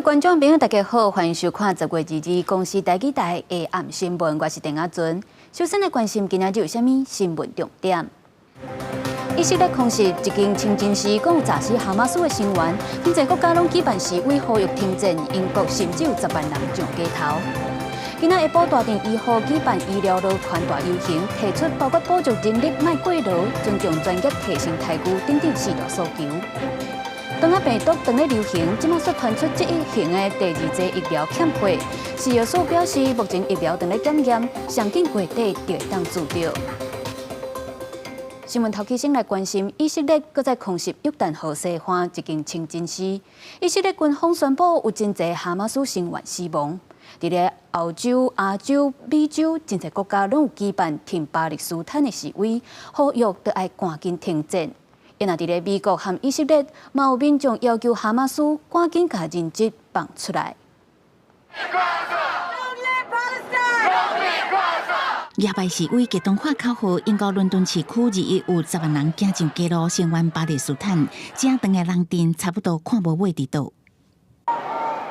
位觀眾朋友，大家好，歡迎收看10月22公視台語台的暗新聞，我是鄧阿尊。首先來關心今仔日有啥物新聞重點。以色列空襲一間清真寺，共有炸死哈馬斯的成員，真濟國家攏舉辦示威呼籲停戰，英國甚至有10萬人上街頭。今仔下晡大田醫護舉辦醫療勞權大遊行，提出包括補助人力莫過勞、尊重專業提升待遇等等四大訴求。當仔病毒當咧流行，這馬煞傳出這一型的第二劑疫苗欠貨。食藥署表示，目前疫苗當咧檢驗，上緊月底就會當注著。新聞頭起先來關心，以色列閣再空襲約旦河西岸一間清真寺。以色列軍方宣布有真濟哈馬斯成員死亡。佇咧歐洲、亞洲、美洲真濟國家攏有舉辦挺巴勒斯坦的示威，呼籲著愛趕緊停戰。若佇咧美國和以色列，嘛有民眾要求哈馬斯趕緊共人質放出來。 Long live Palestine! Long live Gaza! 夜拜示威激動喊口號，英國倫敦市區21有10萬人行上街路聲援巴勒斯坦，正長的人陣差不多看無尾佇倒。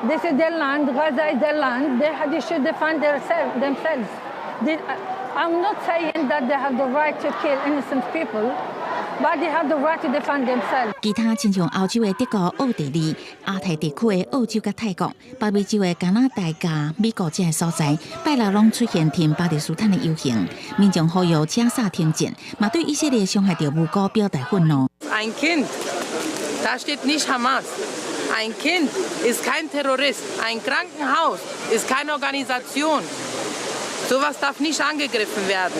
This is their land. Gaza is their land. They should defend themselves. I'm not saying that they have the right to kill innocent people, but they have the right to defend themselves. 其他親像歐洲的德國、奧地利、亞太地區的澳洲佮泰國、北美洲的加拿大佮美國這个所在，拜六攏出現挺巴勒斯坦的遊行，民眾呼籲加薩停戰，嘛對以色列傷害著無辜表達憤怒。 Ein Kind, da steht nicht Hamas. Ein Kind ist kein Terrorist. Ein Krankenhaus ist keine Organisation. Sowas darf nicht angegriffen werden.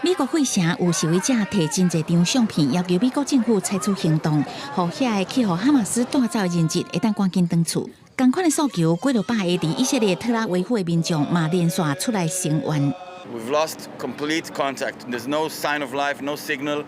美國費城有示威者提真濟張相片，要求美國政府採取行動，予遐个去予哈馬斯帶走的人質會當趕緊轉厝。仝款的訴求，幾落百个佇以色列特拉維夫的民眾嘛連續出來聲援。 We've lost complete contact. There's no sign of life, no signal.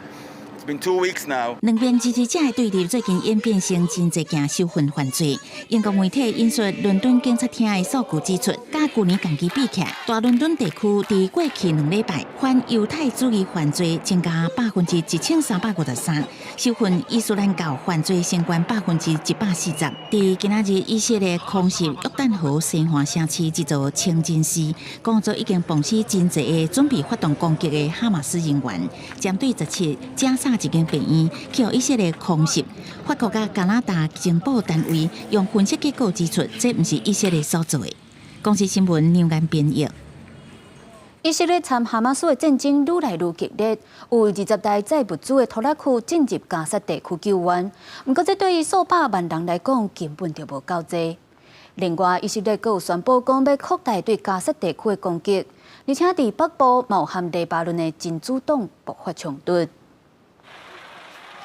It's been 2 weeks now. 兩邊支持者的對立最近演變成真濟件仇恨犯罪。英國媒體引述倫敦警察廳的數據指出，佮舊年仝期比起來，大倫敦地區佇過去2禮拜，反猶太主義犯罪增加1353%，仇恨伊斯蘭教犯罪升懸140%。佇今仔日以色列空襲約旦河西岸城市一座清真寺，講做已經綁死真濟个準備發動攻擊的哈馬斯人員，針對17加薩一間病院，去予以色列空襲，法國佮加拿大情報單位用分析結果指出，這毋是以色列所做的。公視新聞梁岩編譯。以色列參哈馬斯的戰爭愈來愈激烈，有20台載物資的拖拉庫進入加薩地區救援，毋過這對於數百萬人來講根本就無夠濟。另外，以色列閣有宣布講欲擴大對加薩地區的攻擊，而且佇北部嘛有和黎巴嫩的真主黨爆發衝突。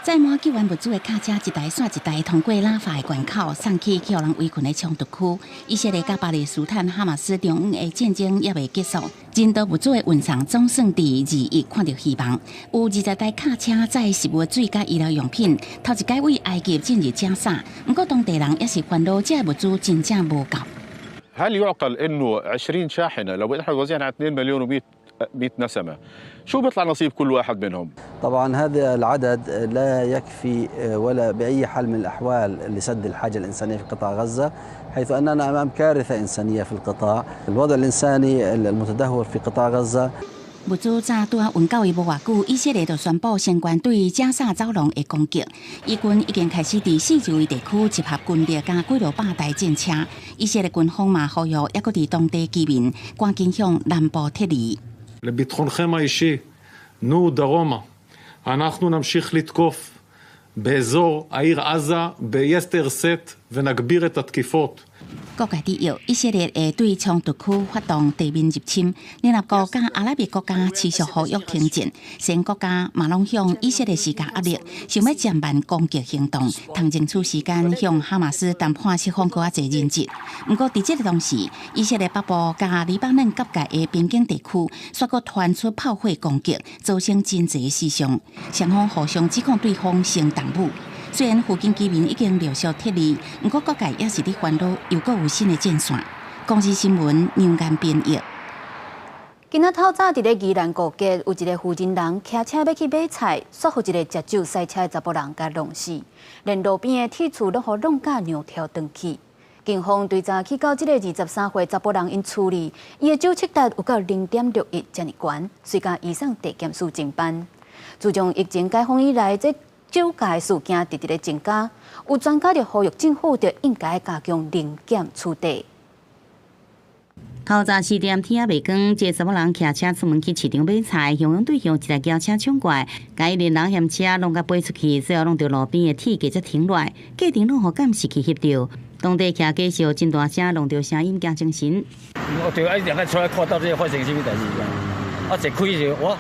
載滿救援物資的卡車一台紲一台通過拉法的關口，送去予人圍困的衝突區。以色列佮巴勒斯坦哈馬斯中央的戰爭猶未結束，人道物資的運送總算佇21看著希望。有20台卡車載食物、水佮醫療用品，頭一擺對埃及進入加薩。毋過當地人猶是煩惱，這个物資真正無夠。 هل يعقل انه 20 شاحنه لو احنا وزعنا على 2 مليون و100 100 نسمه، شو بيطلع نصيب كل واحد منهم؟ طبعا هذا العدد لا يكفي ولا بأي حال من الأحوال لسد الحاجة الإنسانية في قطاع غزة، حيث أننا أمام كارثة إنسانية في القطاع، الوضع الإنساني المتدهور في قطاع غزة。 物資才拄仔運到位無偌久，以色列就宣布升懸對加薩走廊的攻擊。以軍已經開始佇四周圍地區集合軍力佮幾落百台戰車。以色列軍方嘛呼籲，猶閣佇當地居民趕緊向南部撤離。 לביטחונכם האישי, נו דרומה. אנחנו נמשיך לתקוף באזור העיר עזה ביתר שאת ונגביר את התקיפות. 各界佇臆，以色列會對衝突區發動地面入侵。聯合國佮阿拉伯國家持續呼籲停戰，西方國家嘛攏向以色列施加壓力，想欲減慢攻擊行動，通爭取時間向哈馬斯談判釋放閣較濟人質。毋過佇這个同時，以色列北部佮黎巴嫩結界的邊境地區，煞閣傳出炮火攻擊，造成真濟死傷，雙方互相指控對方先動武。雖然附近居民已經陸續撤離，毋過各界猶是佇煩惱，又閣有新的戰線。公視新聞梁岩編譯。今仔透早佇咧宜蘭高捷，有一个婦人人騎車欲去買菜，煞予一个食酒駛車的查埔人共弄死，連路邊的鐵厝攏予弄甲兩條斷去。警方追查去到這个23歲查埔人𪜶厝裡，伊的酒測值有到0.61遮爾懸，隨共移送地檢署偵辦。自從疫情解封以來，這酒駕事件直直咧增加，有專家就呼籲政府就應該加強臨檢取締。透早4點天猶未光，這个查某人騎車出門去市場買菜，洶湧對向一台轎車衝過來，共伊連人嫌車挏共飛出去，最後挏著路邊的鐵架才停落來，過程攏予監視器翕著。當地騎機時真大聲，弄著聲音驚精神。我對，啊，兩個出來看到這發生什麼代誌啊？啊，一開就哇，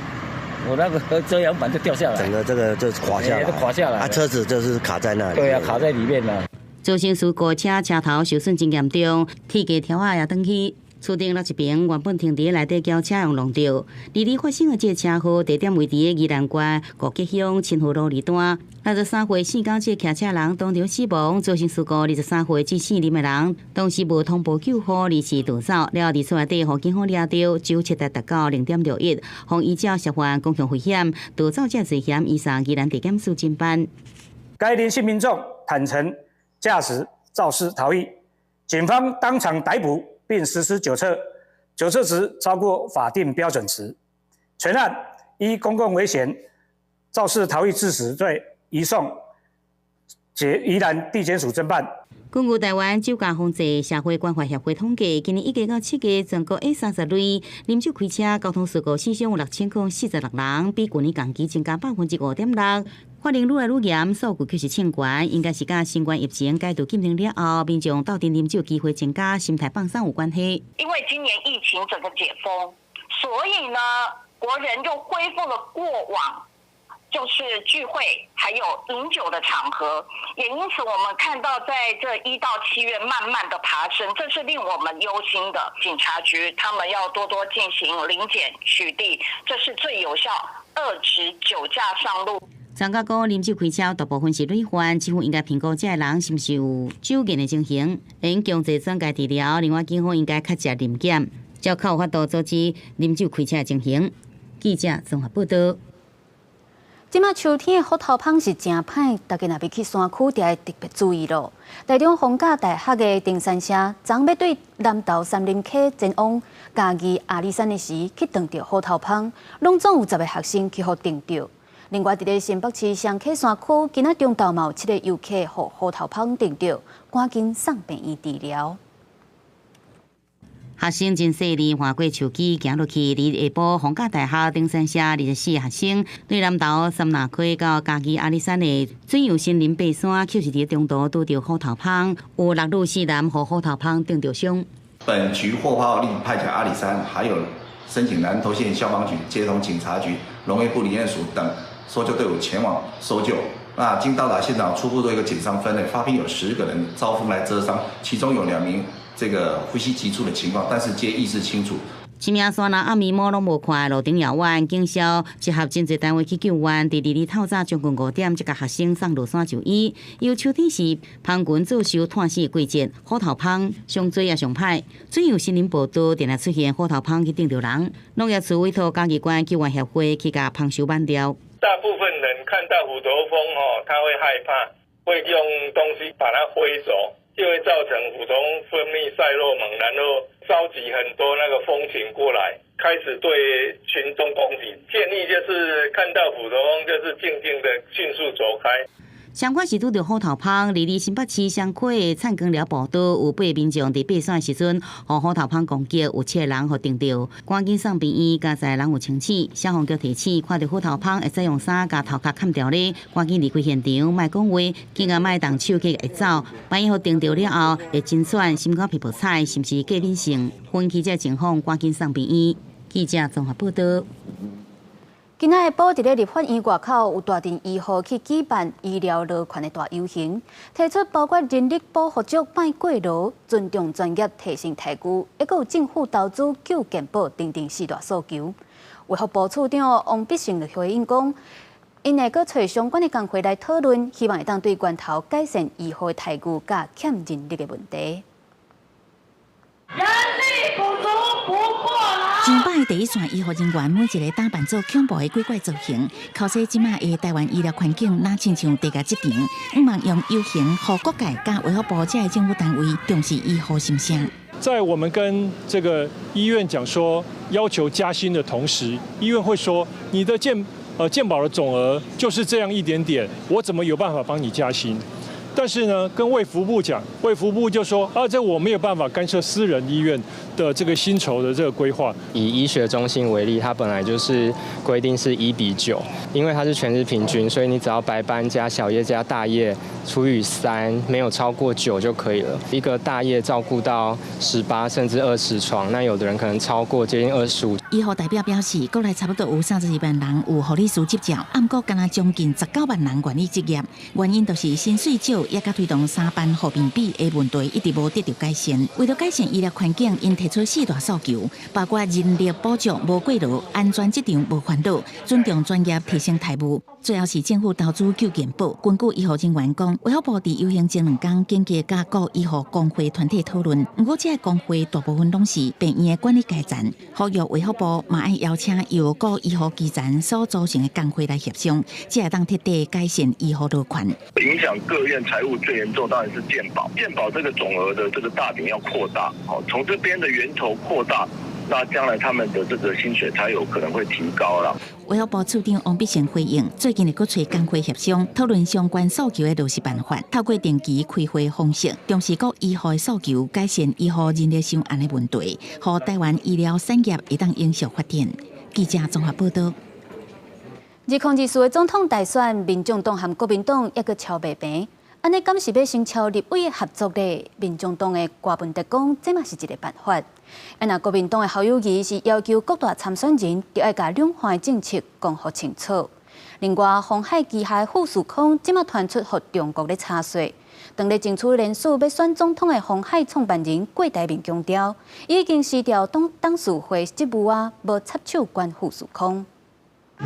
我那個遮陽板就掉下來，整個這個就垮下來，垮下來，啊，車子就是卡在那裡。對啊，卡在裡面啦。造成事故車車頭受損真嚴重，鐵架條仔也斷去。厝頂落一爿原本停佇內底轎車用弄著。二二發生的這個車禍地點位佇宜蘭縣五結鄉清河路二段。63歲姓江這個騎車人當場死亡，造成事故23歲這姓林的人當時無通報救護，臨時逃走，了後佇厝內底予警方掠著，酒測值達到0.61，予依照涉犯公共危險逃走這罪嫌移送宜蘭地檢署偵辦。該林姓民眾坦承駕駛肇事逃逸，警方當場逮捕。並實施酒測，酒測值超過法定標準值。全案依公共危險肇事逃逸致死罪移送宜蘭地檢署偵辦。根據台灣酒駕防治社會關懷協會統計，今年1月到7月，全國 A 30類啉酒開車交通事故死傷有6046人，比舊年同期增加5.6%。法令愈來愈嚴，數據卻是衝懸，應該是佮新冠疫情解除禁令了後，民眾鬥陣啉酒機會增加，心態放鬆有關係。因為今年疫情整個解封，所以呢，國人又恢復了過往就是聚會還有飲酒的場合，也因此我們看到在這1到7月慢慢的爬升，這是令我們憂心的。警察局他們要多多進行臨檢取締，這是最有效遏制酒駕上路。專家講，啉酒開車大部分是累犯，政府應該評估這个人是毋是有酒癮的情形，應強制轉介治療。另外，警方應該較濟臨檢，才較有法度阻止啉酒開車的情形。記者綜合報道。這馬秋天的虎頭蜂是誠歹，大家若欲去山區，就愛特別注意咯。台中逢甲大學的登山社，昨欲對南投杉林溪前往嘉義阿里山的時，去撞著虎頭蜂，攏總有10個學生去予叮著。另外，佇咧新北市雙溪山區，今仔中晝嘛有七個遊客予虎頭蜂叮著，趕緊送病院治療。學生真細膩，橫過樹枝行落去，佇下晡逢甲大學登山社24學生對南投杉林溪到嘉義阿里山的水漾森林爬山，卻是佇中途拄著虎頭蜂，有六女四男予虎頭蜂叮著傷。本局獲報立派遣阿里山，還有申請南投縣消防局、協同警察局、農業部林業署等搜救隊伍前往搜救。那經到達現場，初步做一個檢傷分類，發現有10個人遭蜂來蜇傷，其中有2名這個呼吸急促的情況，但是皆意識清楚。青名山人暗暝暝攏無看，路燈遙遠，警消集合真濟單位去救援。佇二日透早將近5點，才共學生送落山就醫。由秋天是蜂群做岫湠死的季節，虎頭蜂上濟也上歹。水漾森林步道定定出現虎頭蜂去叮著人，農業處委託嘉義縣救援協會去共蜂收挽掉。大部分人看到虎頭蜂哦，他會害怕，會用東西把它揮走。就會造成虎頭蜂分泌賽洛蒙，然後召集很多那個蜂群過來，開始對群眾攻擊。建議就是看到虎頭蜂，就是靜靜的迅速走開。相關是拄著虎頭蜂，佇新北市雙溪的燦光寮步道，有八民眾佇爬山的時陣，予虎頭蜂攻擊，有七個人予叮著，趕緊送病院，佳哉人有清醒。消防局提醒，看著虎頭蜂會使用衫共頭殼崁著咧，趕緊離開現場，莫講話，更加莫動手去會走。萬一予叮著了後，會真喘、心肝脾無彩，甚至過敏性。分析這情況，趕緊送病院。記者綜合報道。今仔下晡，佇咧立法院外口有大陣醫護去舉辦醫療勞權的大遊行，提出包括人力補不足、莫過勞、尊重專業、提升待遇，抑閣有政府投資救健保等等四大訴求。衛福部處長王必勝就回應講，𪜶會閣揣相關的工會來討論，希望會當對源頭改善醫護待遇佮欠人力的問題。人力不足不過勞。上百个第一線醫護人員每一个打扮做恐怖的鬼怪造型，哭訴這馬的台灣醫療環境若親像地下戰場，向望用遊行予各界佮衛福部這个政府單位重視醫護心聲。在我們跟這個醫院講說要求加薪的同時，醫院會說你的健保的總額就是這樣一點點，我怎麼有辦法幫你加薪？但是呢，跟衛福部講，衛福部就說啊，這我沒有辦法干涉私人醫院的這個薪酬的這個規劃。以醫學中心為例，它本來就是規定是1比9，因為它是全日平均，所以你只要白班加小夜加大夜除以3，沒有超過9就可以了。一個大夜照顧到18甚至20床，那有的人可能超過接近25。醫護代表表示，國內差不多有32萬人有護理師執照，毋過干焦將近19萬人願意執業，原因就是薪水少，也佮推動三班護病比的問題一直無得到改善。為了改善醫療環境，𪜶提出四大訴求，包括人力補足無過勞、安全職場無煩惱、尊重專業、提升待遇。最後是政府投資救健保。根據醫護人員講，衛福部佇遊行前兩工緊急佮各醫護工會團體討論，毋過這个工會大部分攏是病院的管理階層，呼籲衛福部嘛愛邀請由各醫護基層所組成的工會來協商，才會當徹底改善醫護勞權。影響各院財務最嚴重，當然是健保。健保這個總額的這個大餅要擴大，好，從這邊的源頭擴大，那將來他們的這個薪水才有可能會提高啦。衛福部次長王必勝回應，最近會閣揣工會協商，討論相關訴求的落實辦法，透過定期開會方式，重視各醫護的訴求，改善醫護人力傷絚的問題，予台灣醫療產業會當永續發展。記者綜合報導。2024的總統大選，民眾黨和國民黨猶閣敲袂平，按呢敢是欲先敲立委合作咧？民眾黨的柯文哲講，這嘛是一个辦法。啊，若國民黨的侯友宜是要求各大參選人，著愛共兩岸政策講予清楚。另外，鴻海旗下富士康這馬傳出予中國咧查稅，當咧爭取連署欲選總統的鴻海創辦人郭台銘強調，已經辭掉董事會職務啊，無插手管富士康。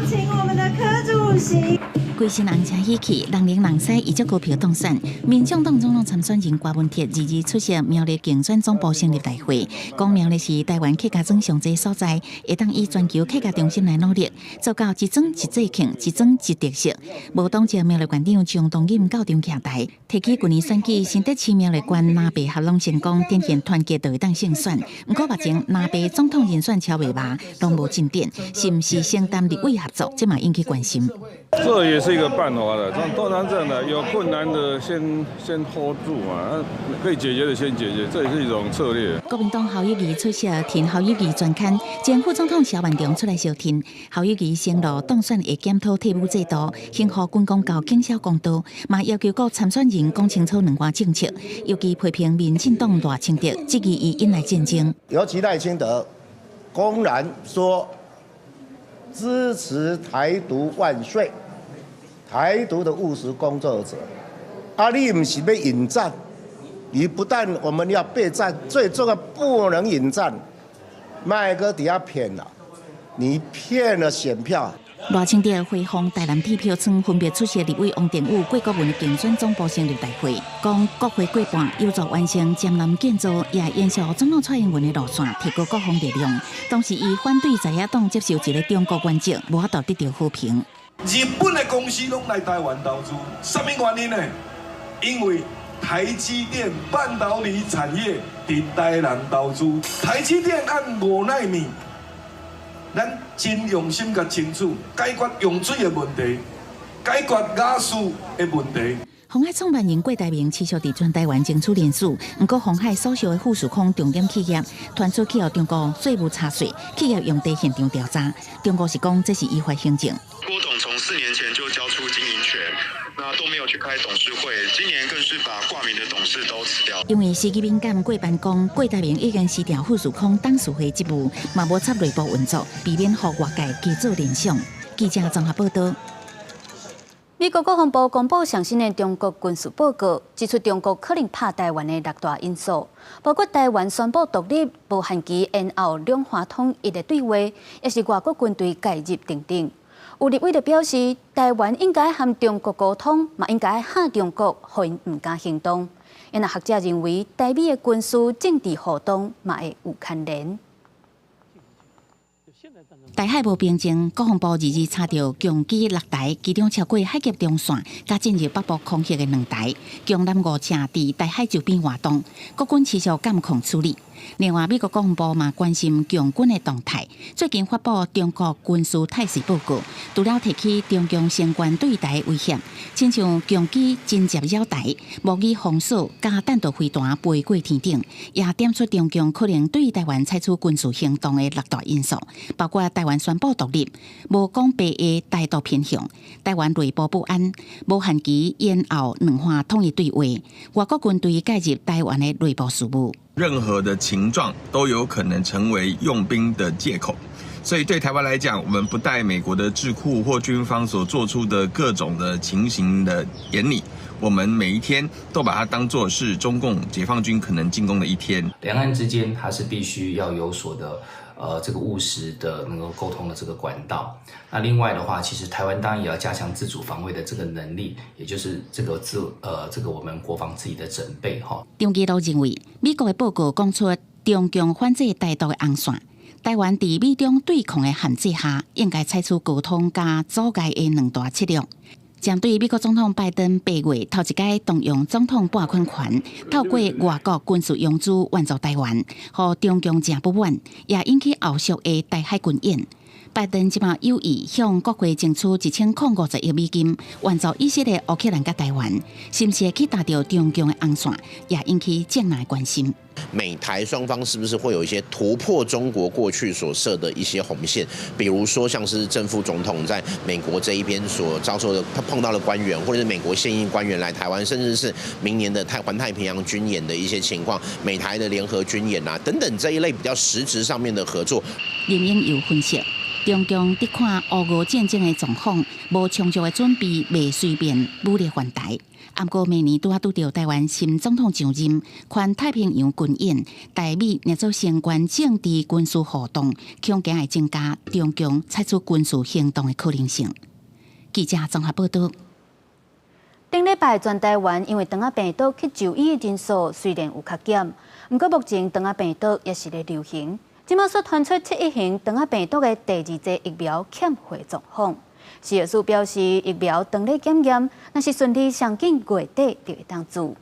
請我們的柯主席。規身紅車喜氣，人龍人西，以足高票當選。民眾黨總統參選人柯文哲22出席苗栗競選總部成立大會，講苗栗是台灣客家莊上濟所在，會當以全球客家中心來努力，做到一莊一節慶，一莊一特色。無黨籍苗栗縣長張東錦到場徛台，提起舊年選舉新竹市苗栗縣藍白合攏成功，展現團結就會當勝選。毋過目前藍白總統人選敲袂峇，攏無進展，是毋是先談立委合作，這嘛引起關心。這也是一個辦法的，通常這樣的，有困難的先 hold 住嘛，可以解決的先解決，這也是一種策略。國民黨侯友宜出席聽侯友宜專刊，前副總統蕭萬長出來相挺。侯友宜承諾當選會檢討退伍制度，興復軍公教警消公道，嘛要求各參選人講清楚兩岸政策，尤其批評民進黨賴清德質疑伊引來戰爭。尤其賴清德公然說支持台獨萬歲。台獨的務實工作者，啊，你毋是欲引戰，你不但我們要備戰，最重要不能引戰，莫閣佇遐騙啦，你騙了選票。賴清德回訪台南鐵票村，分別出席立委王定宇、郭國文的競選總部成立大會，講國會過半有助完成潛艦建造，也延續總統蔡英文的路線，提高國防力量。同時，伊反對在野黨接受一个中國原則，無法度得到和平。日本的公司攏來台灣投資，啥物原因呢？因為台積電半導體產業佇台南投資，台積電按5納米，咱真用心共爭取，解決用水的問題，解決瓦斯的問題。鴻海創辦人郭台銘持續佇全台灣爭取連署，毋過鴻海所屬的富士康重點企業傳出去予中國稅務查稅，企業用地現場調查，中國是講這是依法行政。郭董從4年前就交出經營權，那都沒有去開董事會，今年更是把掛名的董事都辭掉。因為時機敏感，過班講郭台銘已經辭掉富士康董事會職務，嘛無插內部運作，避免予外界加做聯想。記者綜合報導。美國國防部公布上新的中國軍事報告，指出中國可能拍台灣的六大因素，包括台灣宣布獨立、無限期延後兩岸統一的對話，抑是外國軍隊介入等等。有立委就表示，台灣應該和中國溝通，嘛應該嚇中國，予𪜶毋敢行動。因為學者認為，台美的軍事政治互動嘛會有牽連。台海無平靜，國防部二二查著共機六台，其中超過海峽中線，佮進入北部空域的兩台，共艦五隻佇台海周邊活動，國軍持續監控處理。另外，美國國防部嘛關心共軍的動態，最近發布中國軍事態勢報告，除了提起中共相關對台的威脅，親像共機真正擾台、模擬封鎖佮彈道飛彈飛過天頂，也點出中共可能對台灣採取軍事行動的六大因素，包括台灣宣布獨立、無講白話台獨偏向、台灣內部不安、無限期延後兩岸統一對話、外國軍隊介入台灣的內部事務。任何的情狀都有可能成為用兵的借口，所以對台灣來講，我們不待美國的智庫或軍方所做出的各種的情形的研擬，我們每一天都把它當作是中共解放軍可能進攻的一天。兩岸之間還是必須要有所的，這個務實的能夠溝通的這個管道。那另外的話，其實台灣當然也要加強自主防衛的這個能力，也就是這個自這個我們國防自己的準備哈。張基路認為，美國的報告講出中共反制台獨的紅線，台灣佇美中對抗的限制下，應該採取溝通佮阻礙的兩大策略。針對美國總統拜登八月頭一擺動用總統撥款權，透過外國軍事融資援助台灣，予中共誠不滿，也引起後續的台海軍演。拜登這擺有意向國會爭取1050億美金援助以色列、烏克蘭佮台灣，是毋是會去踏著中共的紅線，也引起眾人關心。美台雙方是不是會有一些突破中國過去所設的一些紅線？比如說，像是正副總統在美國這一邊所遭受的，他碰到的官員，或者是美國現役官員來台灣，甚至是明年的環太平洋軍演的一些情況，美台的聯合軍演啊等等這一類比較實質上面的合作。林英又分析，中共佇看烏俄戰爭的狀況，無充足的準備，袂隨便武力犯台。毋過明年拄仔拄著台灣新總統上任，環太平洋軍演，台美捏做相關政治軍事活動，恐驚會增加中共採取軍事行動的可能性。記者綜合報道。頂禮拜全台灣因為腸仔病毒去就醫的人數雖然有較減，毋過目前腸仔病毒猶是咧流行。這擺煞傳出七一型腸仔病毒的第二劑疫苗欠貨狀況。食藥署表示，疫苗當咧檢驗，若是順利，上緊月底就會當注。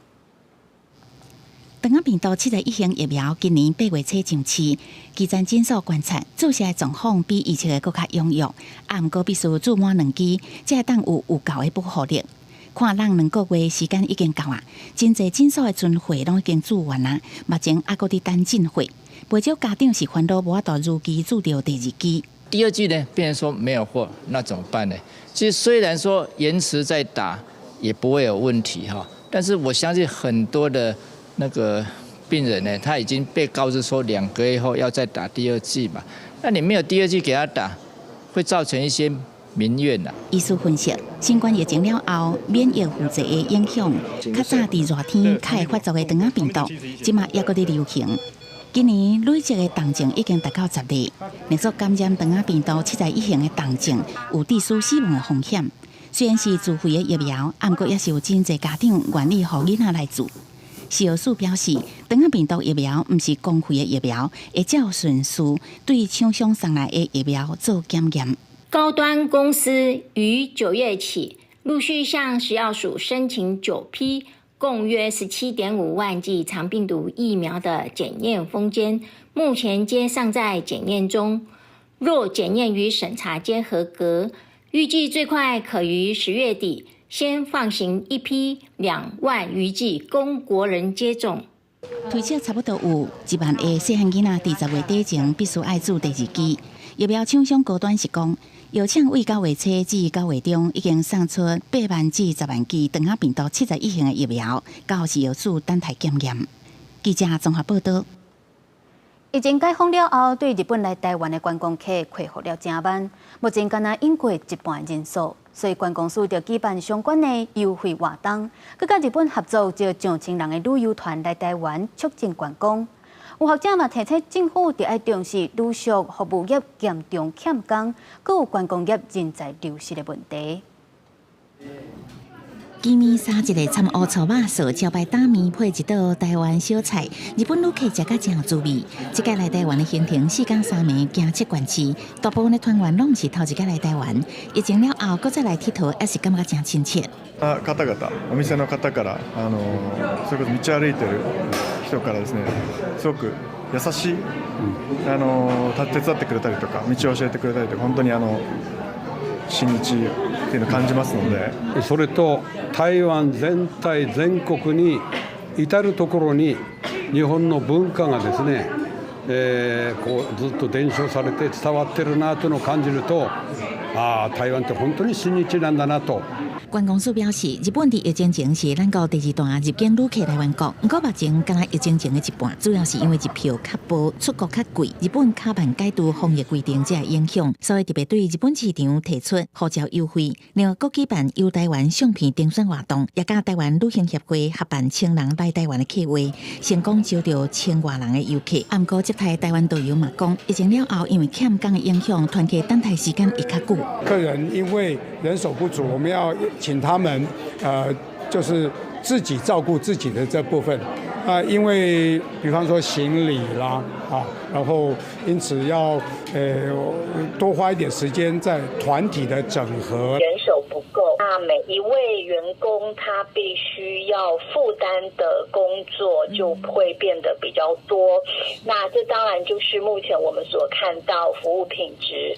腸仔病毒71型疫苗今年8月初上市，基層診所觀察注射的狀況比預測的閣較踴躍，啊，毋過必須注滿兩劑，才會當有有效的保護力。看人2個月時間已經到啊，真濟診所的存貨攏已經注完啊，目前猶閣佇等進貨，袂少家長是煩惱無法度如期注著第二劑。第二劑呢，變成說沒有貨，那怎麼辦呢？其實雖然說延遲再打也不會有問題哈，但是我相信很多的那個病人呢，他已經被告知說2個月後要再打第二劑嘛，那你沒有第二劑給他打，會造成一些民怨啦。醫師分析，新冠疫情了後，免疫輔助的影響，較早佇熱天較會發作的腸仔病毒，這馬猶閣佇流行。今年累積的重症已經達到10例，連續感染腸仔病毒71型的重症有致死死亡的風險。雖然是自費的疫苗，毋過也是有真濟家長願意予囡仔來注。食藥署表示，腸仔病毒疫苗毋是公費的疫苗，會照順序對廠商送來的疫苗做檢驗。高端公司於9月起陸續向食藥署申請9批共約17.5萬劑腸病毒疫苗的檢驗封緘，目前皆尚在檢驗中。若檢驗與審查皆合格，預計最快可於10月底先放行一批2萬餘劑供國人接種。推測差不多有1萬個細漢囡仔佇10月底前必須愛注第二劑疫苗。廠商高端是講，藥廠為9月初至9月中已經送出8萬至10萬劑腸仔病毒71型的疫苗，交食藥署等待檢驗。記者綜合報道。疫情解封了後，對日本來台灣的觀光客恢復了誠慢，目前敢若隱過一半人數，所以觀光署就舉辦相關的優惠活動，閣佮日本合作，招上千人的旅遊團來台灣，促進觀光。有學者嘛提醒政府，著愛重視旅宿服務業嚴重欠工，閣有觀光業人才流失的問題。雞麵三一个摻烏醋肉臊，招牌擔麵配一道台灣小菜。日本旅客食甲誠有滋味。這擺來台灣的行程四工三暝，行七縣市，大部分的團員攏毋是頭一擺來台灣。疫情了後，閣再來𨑨迌，猶是感覺誠親切。啊，方々、お店の方から、それこそ道歩いてる人からですね、すごく優しい、手伝ってくれたりとか、道を教えてくれたりとか、本当に親日っていうのを感じますので。それと台灣全體全國に至る所に日本の文化がですね、こうずっと伝承されて伝わってるなというのを感じると、ああ台灣って本当に親日なんだなと。觀光署表示，日本佇疫情前是咱國第二大入境旅客來源國，毋過目前敢若疫情前的一半，主要是因為日票較薄，出國較貴，日本較慢解除防疫規定，才會影響，所以特別對日本市場提出護照優惠。另外，閣舉辦遊台灣相片徵選活動，也佮台灣旅行協會合辦千人來台灣的計劃，成功招著千外人的遊客。毋過接待台灣導遊嘛講，疫情了後，因為欠工的影響，團客等待時間會較久。客人因為人手不足，我們要請他們，就是自己照顧自己的這部分，啊，因為比方說行李啦，啊，然後因此要，多花一點時間在團體的整合。人手不夠，那每一位員工他必須要負擔的工作就會變得比較多，那這當然就是目前我們所看到服務品質，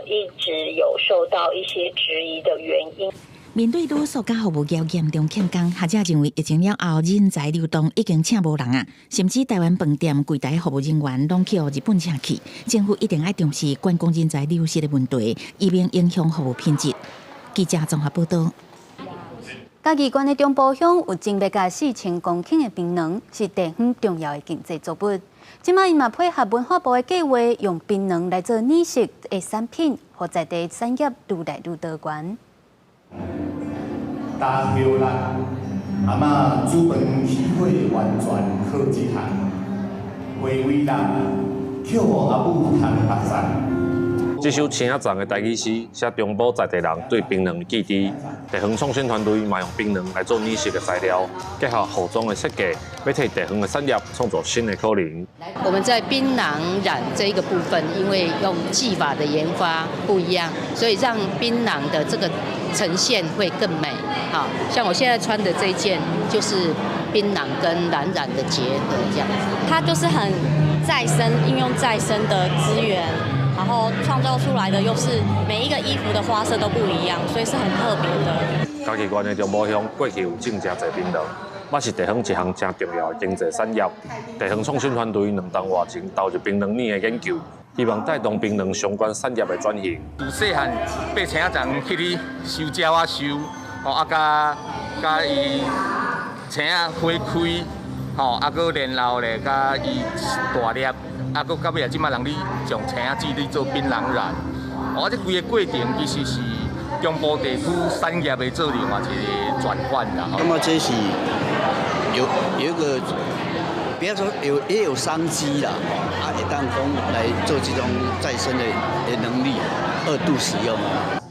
一直有受到一些質疑的原因。面對旅宿佮服務業嚴重欠工，學者認為疫情了後人才流動已經請無人啊，甚至台灣飯店櫃台服務人員攏去予日本請去。政府一定愛重視觀光人才流失的問題，以免影響服務品質。記者綜合報道。嘉義縣的中部鄉有種欲佮4000公頃的檳榔，是地方重要的經濟作物。這擺𪜶嘛配合文化部的計劃，用檳榔來做染色的產品，予在地產業愈來愈多元。大票啦，阿嬤煮飯起火完全靠這項，話為人，卻予阿母通目屎。這首青仔藏的台語詩，寫中部在地人對檳榔的記憶。地方創新團隊嘛用檳榔來做染色的材料，結合服裝的設計，欲替地方的產業創造新的可能。我們在檳榔染這一個部分，因為用技法的研發不一樣，所以讓檳榔的這個呈現會更美。好像我現在穿的這件，就是檳榔跟藍染的結合，這樣子。它就是很再生，應用再生的資源。然後創造出來的又是每一個衣服的花色都不一樣，所以是很特別的。嘉義縣的中部鄉過去有種誠濟檳榔，嘛是地方一項誠重要的經濟產業。地方創新團隊兩冬外前投入檳榔染的研究，希望帶動檳榔相關產業的轉型。自細漢爬青仔叢去咧收鳥仔收，吼啊，佮佮伊青仔花開，吼啊，閣然後咧佮伊大粒。啊，閣到尾啊，這擺人咧將青仔籽咧做檳榔染，哦，這規個過程其實是中部地區產業的做另外一個轉換啦。那麼這是有一個，比方說有也有商機啦，啊，會當講來做這種再生的能力，二度使用。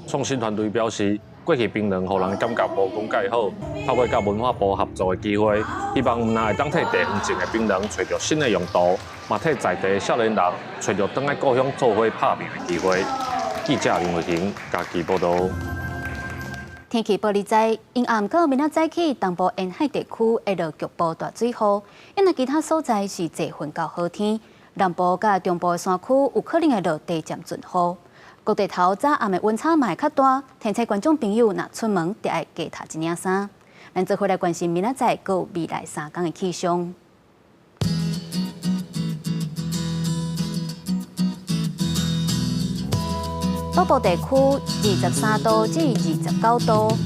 創新團隊表示，過去檳榔予人感覺無講蓋好，透過佮文化部合作的機會，希望毋但會當替地方種的檳榔揣著新的用途，嘛替在地少年人揣著轉來故鄉做伙拍拚的機會。記者林慧婷嘉義報導。天氣報你知，陰暗到明仔早起，東部沿海地區會落局部大水雨，因為其他所在是濟雲到好天。南部佮中部的山區有可能會落低漸陣雨。各地頭早暗的溫差嘛會較大，提醒觀眾朋友若出門，著愛加疊一領衫。咱做伙來關心明仔載閣未來三工的氣象。北部地區23度至29度，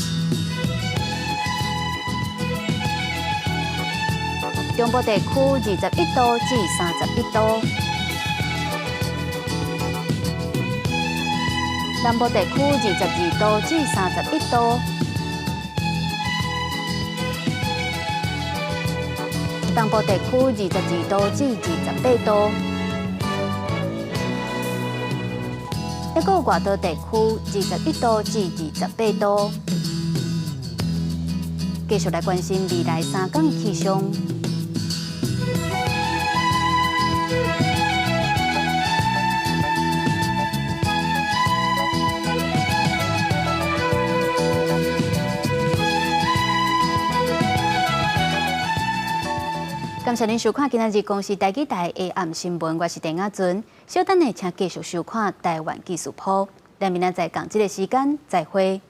中部地區21度至31度，南部地區22度至31度，東部地區22度至28度。一個外島地區21度至28度。繼續來關心未來三工的氣象。感謝您收看今仔日公視台語台的暗新聞，我是鄭亞尊。稍等下，請繼續收看台灣技術鋪。咱明仔載仝這个時間再會。